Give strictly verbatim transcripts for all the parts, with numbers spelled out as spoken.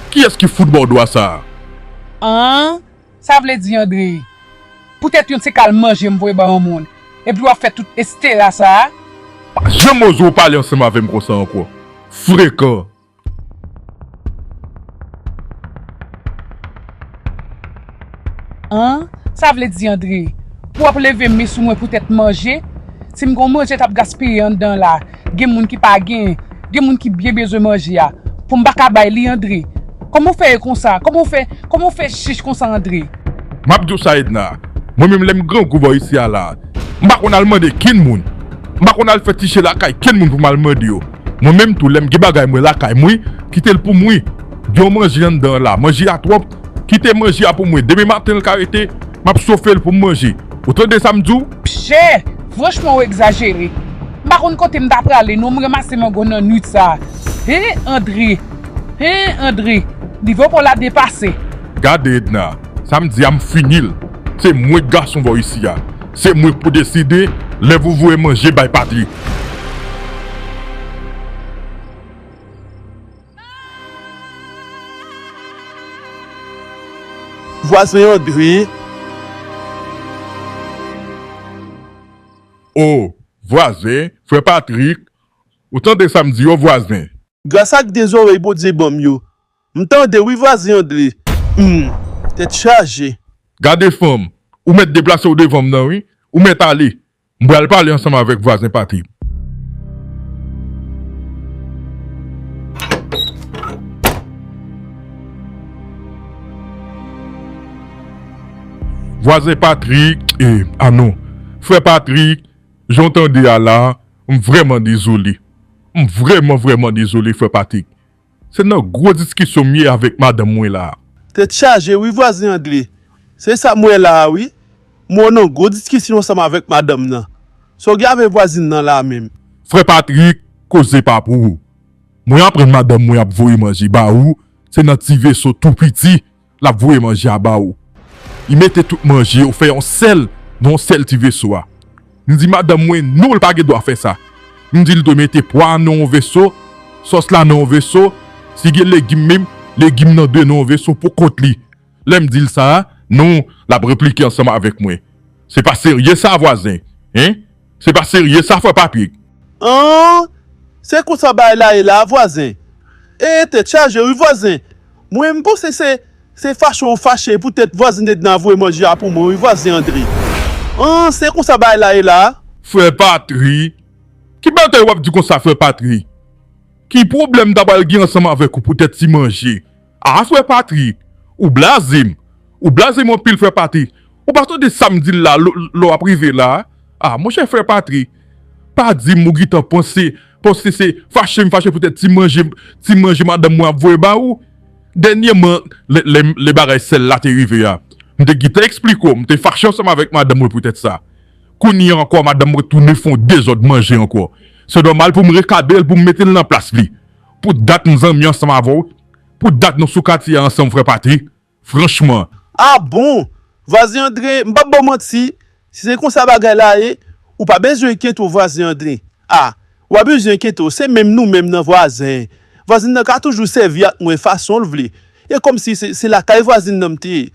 Kiyès ki fout ba w dwa sa a? An? Sa vle di, Andre, poutèt yon ti kal manje m voye ba yon moun, epi w ap fè tout estera sa a? Pa janm oze w pale ansanm avè m konsa ankò. Frekan! An? Sa vle di, Andre, pou w ap leve men sou mwen poutèt manje? Si m gon manje t ap gaspiye anndan la, gen moun ki pa gen, gen moun ki byen bezwen manje a, pou m pa ka bay li, Andre? Kòman w fè ye konsa? Kòman w fè, kòman w fè chich konsa, Andre? M ap di w sa, Edna. Mwen menm, lè m grangou bò isi a la, m pa konn al mande kenn moun. M pa konn al fè tiche lakay kenn moun pou m al mande yo. Mwen menm tou, lè m gen bagay mwen lakay mwen, kite l pou mwen. Gen yon manje anndan la, manje a twòp, kite manje a pou mwen. Demen maten l ka rete, m ap sofe l pou m manje. Ou tande sa m di w? Pchè! Franchman, w egzajere. M pa konn kote m ta prale non, m ranmase mango nan nwit sa a. Hen, Andre! Hen, Andre! Nivo pa w la depase. Gade, Edna, sa m di a, m fini l. Se mwen k gason bò isi a. Se mwen k pou deside lè pou voye manje bay Patrick. Vwazen Andre. O, vwazen, frè Patrick, ou tande sa m di yo, vwazen? Gras ak de zòrèy Bondye ban m yo, m tande wi, vwazen Andre. Humm, tèt chaje. Gade fanm, ou mèt deplase w devan m nan wi, ou mèt ale. M pral pale ansanm avèk vwazen Patrick. Vwazen Patrick, e, a non. Frè Patrick, jan w tande a la, m vrèman dezole. M vrèman, vrèman dezole, frè Patrick. Se nan gwo diskisyon m ye avèk madanm mwen la a. Tèt chaje wi, vwazen Andre. Se sa m wè la a wi. M wè w nan gwo diskisyon ansanm avèk madanm nan. Sa w gen avèk vwazin nan la a menm? Frè Patrick, koze pa pou ou. Mwen aprann madanm mwen ap voye manje ba ou, se nan ti veso tou piti l ap voye manje a ba ou. Li mete tout manje yo, fè yon sèl nan yon sèl ti veso a. M di madanm mwen non, l pa gen dwa fè sa. M di l dwe mete pwa a nan yon veso, sòs la nan yon veso, si gen legim menm, legim nan dwe nan yon veso pou kont li. Lè m di l sa, non, l ap replike ansanm avèk mwen. Se pa serye sa, vwazen. Hen? Se pa serye sa, frè Patrick. An! Se konsa bagay la ye la, vwazen? E, tèt chaje wi, vwazen. Mwen, m panse se, se fache w fache poutèt vwazin Edna voye manje a pou mwen wi, vwazen Andre. An, se konsa bagay la ye la? Frè Patrick, ki bagay w ap di konsa, frè Patrick? Ki pwoblèm m ta pral gen ansanm avèk ou poutèt ti manje? A, frè Patrick, ou blaze m. Ou blaze m anpil, frè Patrick. Ou pa tande sa m di l la, lè, lè w ap rive la a? A, monchè, frè Patrick, pa di m ou gentan panse, panse se fache m fache poutèt ti manje, ti manje madanm mwen ap voye ba ou. Dènyèman, lè, lè, lè bagay sèl la te rive a, m te gentan eksplike w, m te fache ansanm avèk madanm mwen poutèt sa. Kounye a ankò, madanm mwen tounen fè yon dezòd manje ankò. Se nòmal pou m rekadre l, pou m mete l nan plas li. Pou dat m zanmi ansanm avè w, pou dat nou sou katye a ansanm, frè Patrick. Franchman. A bon? Vwazen Andre, m p ap ba w manti, si se konsa bagay la ye, ou pa bezwen enkyete w, vwazen Andre. A, w pa bezwen enkyete w, se menm nou menm nan vwazen. Vwazin nan ka toujou sèvi ak mwen fason l vle. E kòmsi se, se lakay vwazin nan m te ye.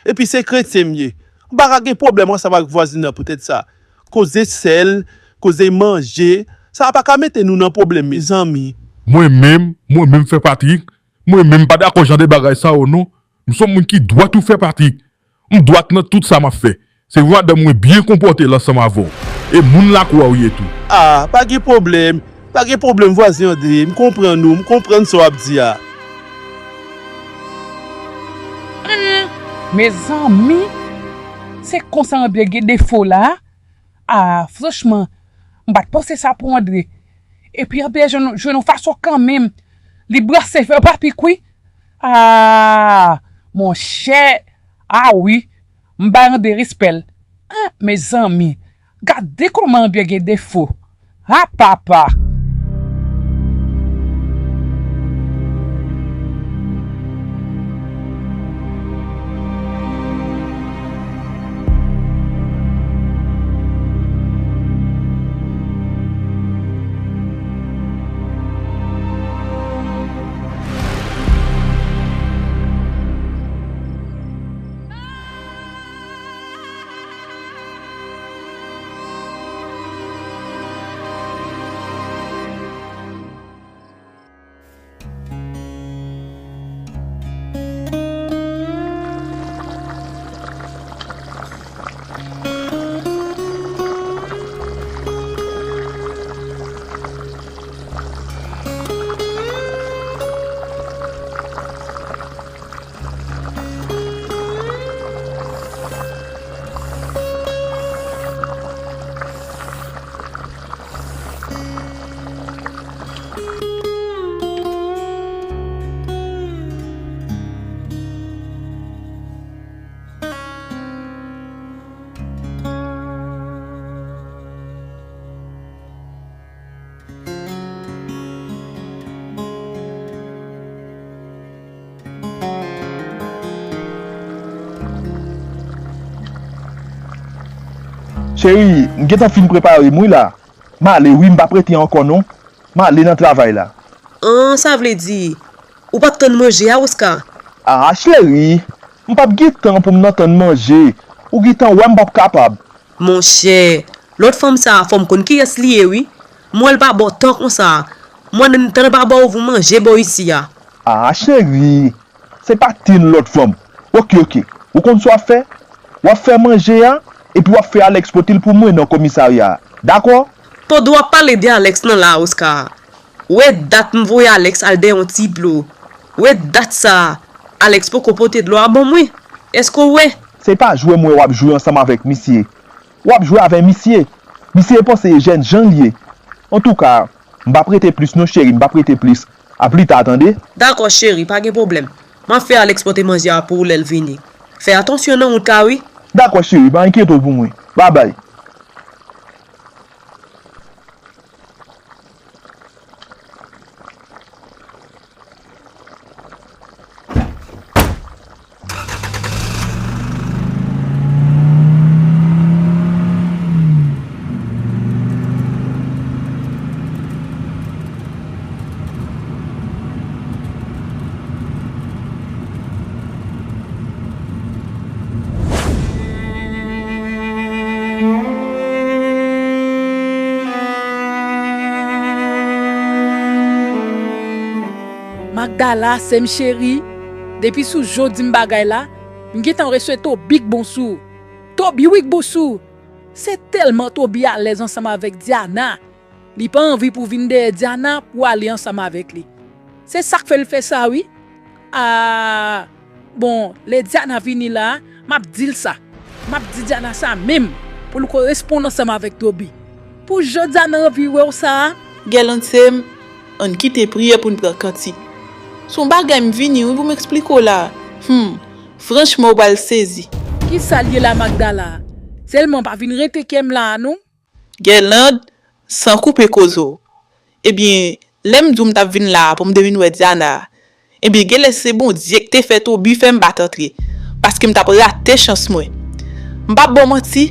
Epi se kretyen m ye. M pa ka gen pwoblèm ansanm ak vwazin nan poutèt sa. Koze sèl, koze manje, sa pa ka mete nou nan pwoblèm, mezanmi. Mwen menm, mwen menm, frè Patrick, mwen menm m pa dakò jan de bagay sa yo non. M se yon moun ki dwat wi, frè Patrick. M dwat nan tout sa m ap fè. Se vre madanm mwen byen konpòte l ansanm avè w. E moun Lakou a w ye tou. A, pa gen pwoblèm. Pa gen pwoblèm, vwazen Andre. M konprann ou, m konprann sa w ap di a. Mezanmi, se konsa Andre gen defo la? A, franchman, m pa t panse sa pou Andre. Epi Andre jwenn, jwenn yon fason kanmenm. Li brase frè Patrick wi. A, monchè, a wi, m bay Andre respè l. An, mezanmi, gade kòman Andre gen defo. A papa! Cheri, m gentan fin prepare m wi la. M ale wi, m p ap rete ankò non. M ale nan travay la. An, sa vle di, ou p ap tann manje a, Oscar? A, cheri, m p ap gen tan pou m nan tann manje. Ou gentan wè m p ap kapab. Monchè, lòt fanm sa a, fò m konn kiyès li ye wi. M wè l pa ba w tan konsa. M wè nan mitan l pa ba w voun manje bò isi a. A, cheri, se pa tann lòt fanm. Oke, oke. Ou konn sa w ap fè? W ap fè manje a, epi w ap fè Alex pote l pou mwen nan komisarya a. Dakò? Pandan w ap pale de Alex nan la a, Oscar, ou wè dat m voye Alex al dèyè yon ti blo. Ou wè dat sa a, Alex poko pote dlo a ban mwen. Èske w wè? Se pa jwe m wè w ap jwe ansanm avèk misye. W ap jwe avè misye. Misye panse e jènjan l ye. Antouka, m p ap rete plis non cheri, m p ap rete plis. A pli ta tande. Dakò cheri, pa gen pwoblèm. M ap fè Alex pote manje a pou ou lè l vini. Fè atansyon nan wout la wi. Dakò cheri, pa enkyete w pou mwen. Babay. Magdala, sè m cheri, depi sou jodi m bagay la, m gentan reswe Toby k bon sou. Toby wi k bon sou. Se tèlman Toby alèz ansanm avèk Diana. Li pa anvi pou vin dèyè Diana pou ale ansanm avèk li. Se sa k fè l fè sa wi. A, bon, lè Diana vini la, m ap di l sa. M ap di Diana sa menm pou l koresponn ansanm avèk Toby. Pou jan Diana anvi wè w sa a. Gèlande sè m, ann kite priyè pou n pran kantik. S on bagay m vini wi pou m eksplike w la. Hum, franchman ou pral sezi. Kisa l ye la Magdala? Sèlman pa vin rete kè m la a non. Gèlande, san koupe koze w. Ebyen, lè m di w m t ap vin la a pou m te vin wè Diana a, ebyen genlè se Bondye k te fè Toby fè m pa t antre, paske m t ap rate chans mwen. M p ap ba w manti,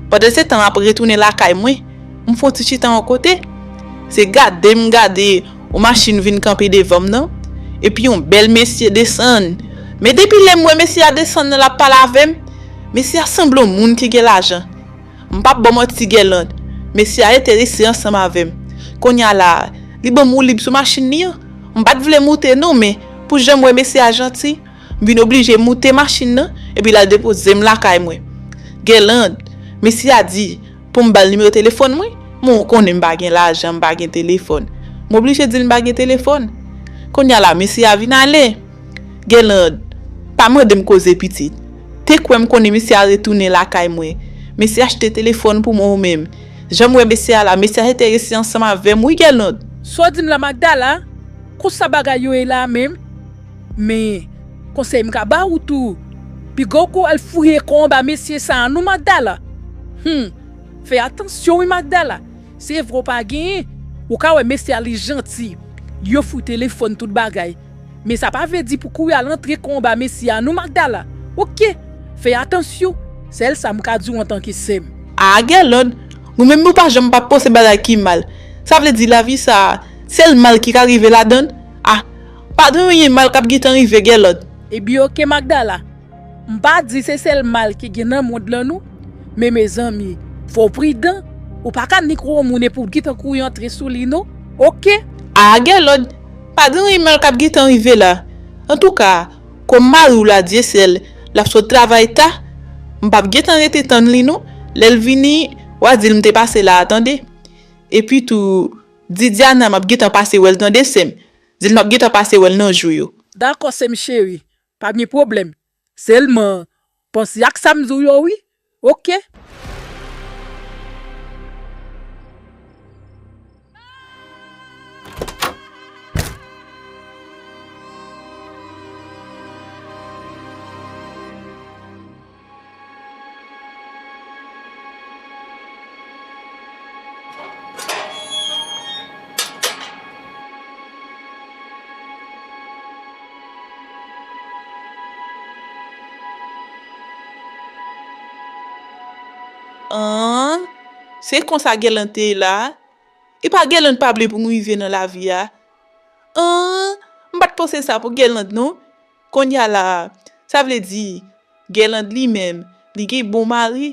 pandan se tan m ap retounen lakay mwen, m fè yon ti chita yon kote. Se gade m gade yon machin vin kanpe devan m nan, epi yon bèl mesye desann. Men depi lè m wè mesye a desann nan l ap pale avè m, mesye a sanble yon moun ki gen lajan. M p ap ba w manti Gèlande, mesye a enterese ansanm avè m. Kounye a la a, li ban m woulib sou machin li an. M pa t vle moute non men, pou jan m wè mesye a janti, m vin oblije moute machin nan, epi l al depoze m lakay mwen. Gèlande, mesye a di pou m ba l nimewo telefòn mwen, men w konnen m pa gen lajan, m pa gen telefòn. M oblije di l m pa gen telefòn. Kounye a la, mesye a vin ale. Gèlande, pa mande m koze pitit. Te kwè m konnen mesye a retounen lakay mwen. Mesye achte telefòn pou mwen ou menm. Jan m wè mesye a la, mesye a enterese ansanm avè m wi Gèlande. Sa w di m la Magdala? Konsa bagay yo ye la menm? Men, konsèy m ka ba ou tou, piga w ko al fouye kò anba mesye sa a non Magdala. Hum, fè atansyon wi Magdala. Se vre w pa genyen, ou ka wè mesye a li janti, li ofri w telefòn tout bagay. Men sa pa vle di pou kouri al antre kò anba mesye a non Magdala. Oke, fè atansyon, sèl sa m ka di w antanke sè m. A Gèlande, ou menm ou pa janm p ap panse bagay ki mal. Sa vle di lavi sa a, sèl mal ki ka rive ladan l? A, pa gen anyen mal k ap gentan rive Gèlande. Ebyen oke Magdala, m pa di se sèl mal ki gen nan mond lan non. Men mezanmi, fò w pridan. Ou pa ka nik wè yon moun epi w gentan kouri antre sou li non. Oke. A Gèlande, pa gen anyen mal k ap gentan rive la. Antouka, kòm mari w la Dyesèl, l ap sot travay ta, m p ap gentan rete tann li non. Lè l vini, w a di l m te pase la a tande. Epi tou, di Diana m ap gentan pase wè l tande sè m. Di l m ap gentan pase wè l nan jou yo. Dakò sè m cheri. Pa gen pwoblèm. Sèlman, panse ak sa m di w yo wi. Oke. An, Se konsa Guerlande te ye la a? Epa Guerlande pa vle pou m rive nan lavi a? An, m pa t panse sa pou Guerlande non. Kounye a la a, sa vle di, Guerlande li menm, li gen bon mari,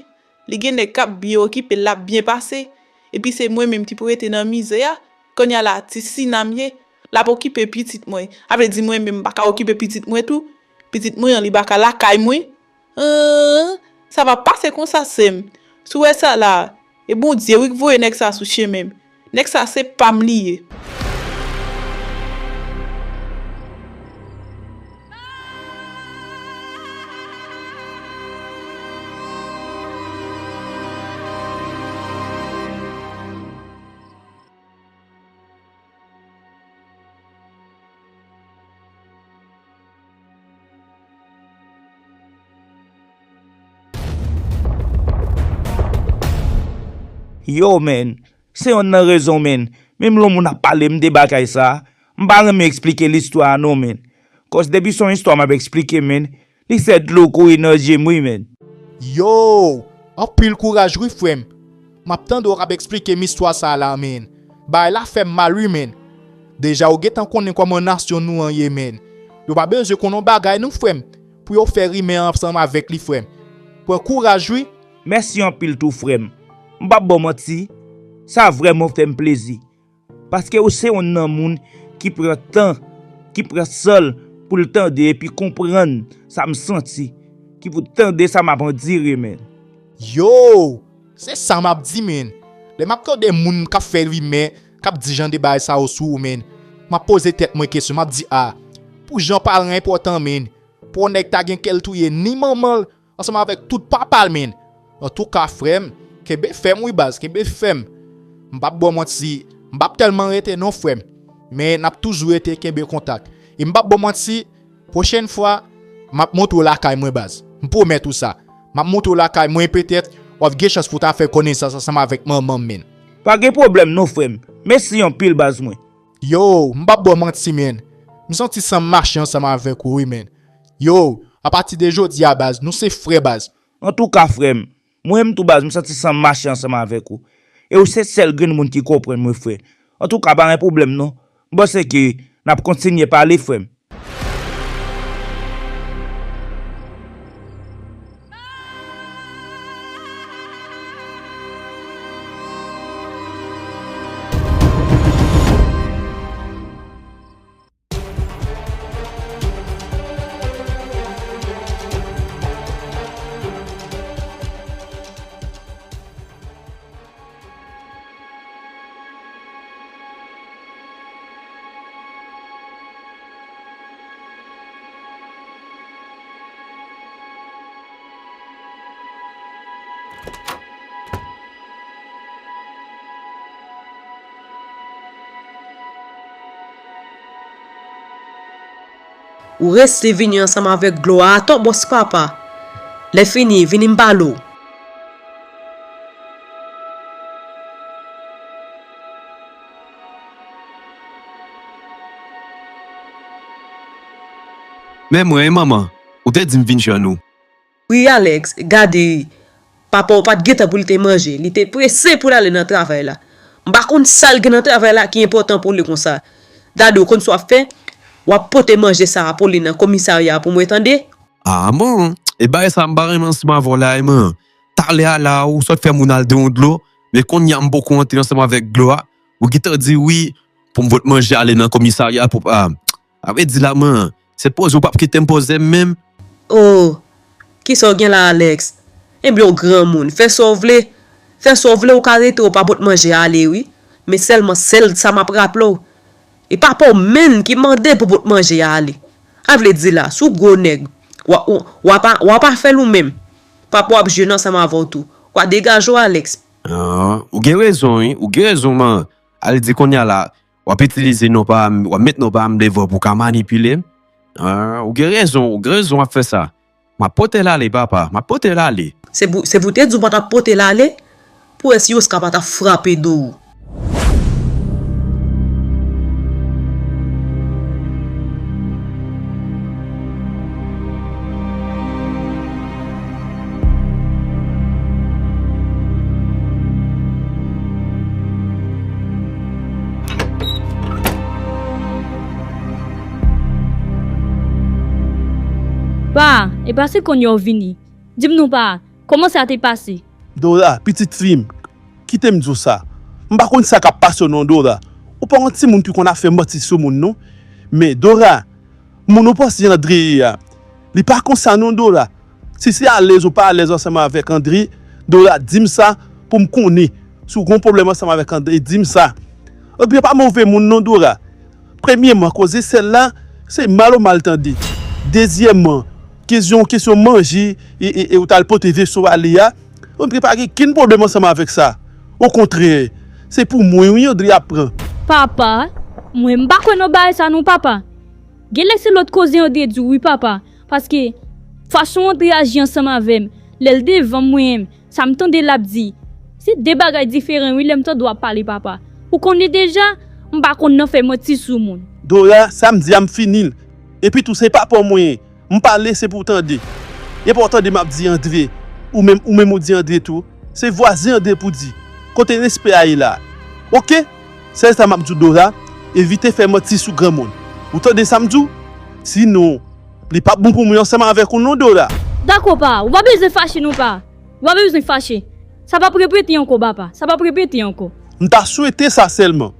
li gen nèg k ap byen okipe l, l ap byen pase. Epi se mwen menm ki pou rete nan mizè a. Kounye a la a, ti Sina m ye. L ap okipe pitit mwen. Sa vle di mwen menm m pa ka okipe pitit mwen tou? Pitit mwen an, li pa ka lakay mwen? An, sa pa pase konsa, sè m. Si w wè sa la, e Bondye wi k voye nèg sa sou chemen m. Nèg sa se pa m li ye. Yo, man, se yonn nan rezon, man. Menm lè yon moun ap pale m de bagay sa a, m pa renmen eksplike listwa a non, man. Cause depi se yon istwa m ap eksplike, man, li fè dlo kouri nan je m wi, man. Yo, anpil kouraj wi, frè m. M ap tande w k ap eksplike m istwa sa a la, man. Bagay la fè m mal wi, man. Deja ou gentan konnen kòman nasyon nou an ye, man. Yo pa bezwen konnen yon bagay non, frè m, pou yo fè rimè ansanm avèk li, frè m. Pran kouraj wi. Mèsi anpil tou, frè m. M p ap ba w manti, sa vrèman fè m plezi. Paske ou se yonn nan moun ki pran tan, ki pran san l pou l tande epi konprann sa m santi, ki pou tande sa m ap andire, man. Yo! Se sa m ap di, man. Lè m ap tande moun k ap fè rimè, k ap di jan de bagay sa yo sou ou, man, m ap poze tèt mwen kesyon, m ap di, a, pou jan paran enpòtan, man, pou yon nèg ta gen kè l touye ni manman l, ansanm avèk tout papa l, man. Antouka, frè m, kenbe fèm wi, baz, kenbe fèm. M p ap ba w manti, m p ap tèlman rete non, frè m. Men n ap toujou rete kenbe kontak. E m p ap ba w manti, pwochèn fwa, m ap montre w lakay mwen, baz. M pwomèt ou sa. M ap montre w lakay mwen, petèt, w ap gen chans pou w ta fè konesans ansanm avèk manman m, man. Pa gen pwoblèm non, frè m. Mèsi anpil, baz mwen. Yo, m p ap ba w manti, man. M santi san m mache ansanm avèk ou, wi, man. Yo, apati de jodi a, baz, nou se frè, baz. Antouka, frè m, mwen menm tou, baz, m santi san m mache ansanm avèk ou. E ou se sèl grenn moun ki konprann mwen, frè. Antouka, pa gen pwoblèm, non. M panse ke n ap kontinye pale, frè m. Ou resi vini ansanm avèk Gloire atò, bòs papa. Lè fini, vini m pale w. Men mwen, wi, manman, ou te di m vin jwenn ou. Wi, Alex, gade, papa w pa t gen tan pou l te manje. Li te prese pou l ale nan travay la. M pa konn sa l gen nan travay la ki enpòtan pou li konsa. Gade, ou konn sa w ap fè? W ap pote manje sa a pou li nan komisarya a pou mwen, tande? A bon? E bagay sa a m pa renmen ansanm avè w la, wi, man. Talè a la, ou sot fè moun al de yon dlo, men kounye a m poko antre ansanm avèk dlo a. Ou gentan di wi pou m pot manje ale nan komisarya pou, a, a vle di la, man, se poze ou p ap kite m poze m menm? O, kisa w gen la, Alex? Ebyen, w granmoun, fè sa w vle. Fè sa w vle, ou ka rete, ou pa pot manje ale, wi. Men sèlman, sèl sa m ap raple w, e papa w menm ki mande pou pot manje a ale. A vle di la, si w gwo nèg, w a, w, w a pa, w a pa fè l ou menm. Papa w ap jwenn ansanm avè w tou. W a degaje w, Alex. A, ou gen rezon, wi. Ou gen rezon, man. Ale di kounye a la, w ap itilize non pa m, w ap met non pa m devan pou w ka manipile m. A, ou gen rezon, ou gen rezon w ap fè sa. M ap pote l ale, papa, m ap pote l ale. Se pou, se pou te di w pa t ap pote l ale, pou wè si Oscar pa t ap frape do w. Pa, e pa se kounye a w vini. Di m non pa, kòman sa te pase? Dora, pitit fi m, kite m di w sa. M pa konn sa k ap pase w non, Dora. Ou pa yon timoun ki konn ap fè manti sou moun non. Men, Dora, moun ou panse André ye a, li pa konsa non, Dora. Si se alèz ou pa alèz ansanm avèk André, Dora, di m sa pou m konnen. Si w gen yon pwoblèm ansanm avèk André, di m sa. André pa move moun non, Dora. Premyèman, koze sèl la, se mal ou mal tande. Dezyèmman, kesyon, kesyon manje, e, e, e ou t al pote veso ale a, André pa gen kenn pwoblèm ansanm avèk sa. Okontrè, se pou mwen wi André ap pran. Papa, mwen m pa kwè nan bagay sa non, papa. Genlè se lòt koze André di w wi, papa. Paske fason André aji ansanm avè m, lè l devan m, mwen menm, sa m tande l ap di, se de bagay diferan wi lè m tande w ap pale, papa. Ou konnen deja, m pa konn nan fè manti sou moun. Dora, sa m di a m fini l. Epi tou, se papa w mwen ye. M pale, se pou w tande. E pa w tande m ap di André. Ou menm, ou menm ou di André tou. Se vwazen André pou di. Kote respè a ye la? Oke? Sèl sa m ap di w, Dora, evite fè manti sou granmoun. Ou tande sa m di w? Sinon, li p ap bon pou mwen ansanm avèk ou non, Dora. Dakò, pa. Ou pa bezwen fache non, pa. Ou pa bezwen fache. Sa p ap repete ankò, papa. Sa p ap repete ankò. M ta swete sa sèlman.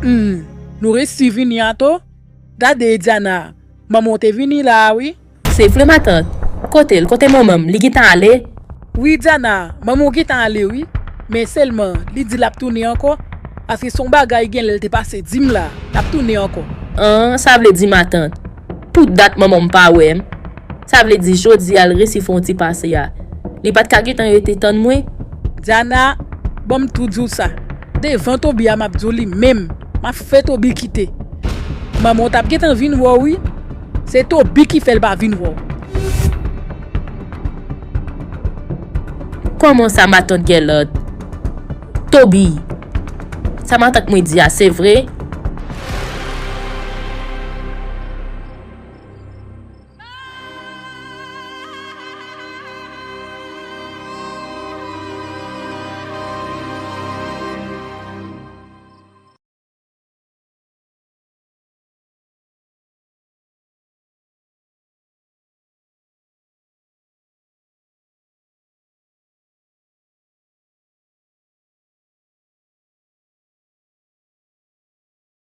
Hmm, nou resi vini ato? Gade Diana, manman w te vini la a wi. Se vre matant. Kote l? Kote manman m? Li gentan ale? Wi Diana, manman w gentan ale wi. Men sèlman, li di l ap tounen ankò. Paske se yon bagay gen lè l te pase di m la, l ap tounen ankò. An, sa vle di matant, pou dat manman m pa wè m. Sa vle di jodi a l resi fè yon ti pase a. Li pa t ka gentan rete tann mwen? Diana, ban m tou di w sa. Devan Toby a m ap di w li menm. M ap fè Toby kite. Manman w t ap gentan vin wè w wi. Se Toby ki fè l pa vin wè w. Kòman sa matant Gèlòt? Toby, sa matant mwen di a se vre?